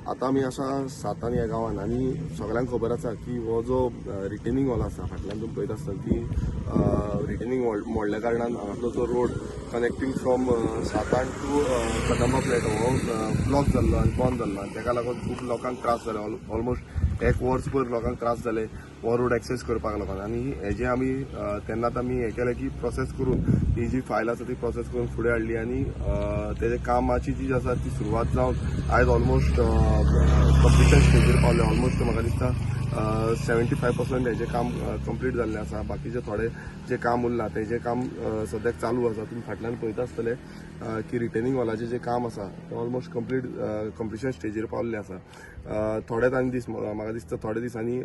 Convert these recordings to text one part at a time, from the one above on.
आतां आमी आसा सातान ह्या गांवान आनी सगळ्यांक खबर आसा की हो जो रिटेनिंग वॉल आसा, फाटल्यान तुमी पळयत आसतले की रिटेनिंग वॉल मोडल्या कारणान हांगासलो जो road connecting from Satana to Kadamba Plateau हो ब्लॉक जाल्लो आनी बंद जाल्लो आनी ताका लागून खूब लोकांक त्रास जाले. ऑलमोस्ट एक वर्सभर लोकांक त्रास जाले हो रोड एक्सेस करपाक लागून. आनी हेजें आमी तेन्नाच आमी हें केलें की प्रोसेस करून ही जी फायल आसा ती प्रोसेस करून फुडें हाडली आनी तेजे कामाची जी आसा ती सुरवात जावन आयज ऑलमोस्ट कंप्लिशन स्टेजीर पावले. ऑलमोस्ट म्हाका दिसता 75% हेजें काम कंप्लीट जाल्लें आसा. बाकीचे थोडे जे काम उरलां तेजें काम सद्याक चालू आसा. तुमी फाटल्यान पळयता आसतले की रिटेनिंग वॉलाचें जें काम आसा तें ऑलमोस्ट कंप्लिशन स्टेजीर पावल्लें आसा. थोडेच आनी दीस, म्हाका दिसता थोडे दिसांनी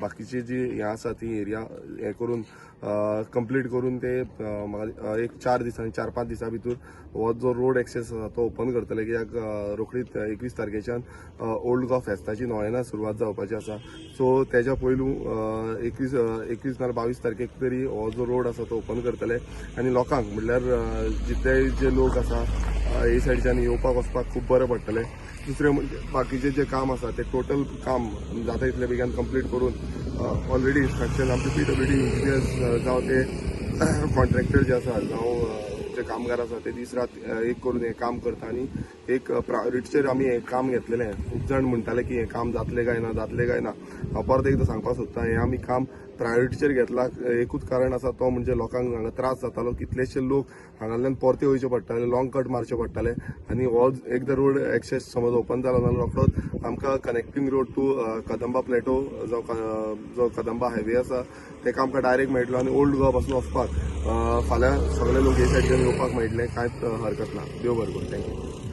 बाकीची जी हें आसा ती एरिया हें करून कंप्लीट करून ते म्हाका एक 4 दिसांनी, 4-5 दिसां भितर हो जो रोड एक्सेस आसा तो ओपन करतले, कित्याक रोखडीच 21 तारखेच्यान ओल्ड गोवा फेस्ताची नोवेना सुरवात जावपाची आसा. सो तेज्या पयलू 21 नाल्यार 22 तारखेक तरी हो जो रोड आसा तो ओपन करतले आनी लोकांक, म्हणल्यार जितले जे लोक आसा हे सायडच्यान येवपाक वचपाक खूब बरें पडटलें. दुसरें म्हणजे बाकीचें जें काम आसा तें टोटल काम जाता तितले बेगीन कंप्लीट करून ऑलरेडी इन्स्ट्रक्शन आमचे पीडब्ल्यूडी इंजिनियर्स जावं ते कॉन्ट्रॅक्टर जे आसा जावं जे कामगार आसा ते दीस रात एक करून हें काम करता आनी एक प्रायोरिटीचेर आमी हें काम घेतलेलें. खूब जाण म्हणटाले की हें काम जातलें काय ना, जातलें काय ना. हांव परत एकदां सांगपाक सोदता, हें आमी काम प्रायोरिटीचेर घेतला. एकूच कारण आसा, तो म्हणजे लोकांक हांगा त्रास जातालो. कितलेशे लोक हांगांतल्यान परते वयचे पडटाले, लॉंग कट मारचे पडटाले आनी हो एकदां रोड एक्सेस समज ओपन जालो जाल्यार रोखडोच आमकां connecting road to Kadamba Plateau जो कदंबा हायवे आसा तेका आमकां डायरेक्ट मेळटलो आनी ओल्ड गोवा पासून वचपाक फाल्यां सगळे लोक हे सायडच्यान येवपाक मेळटले. कांयच हरकत ना. देव बरें करूं. Thank you.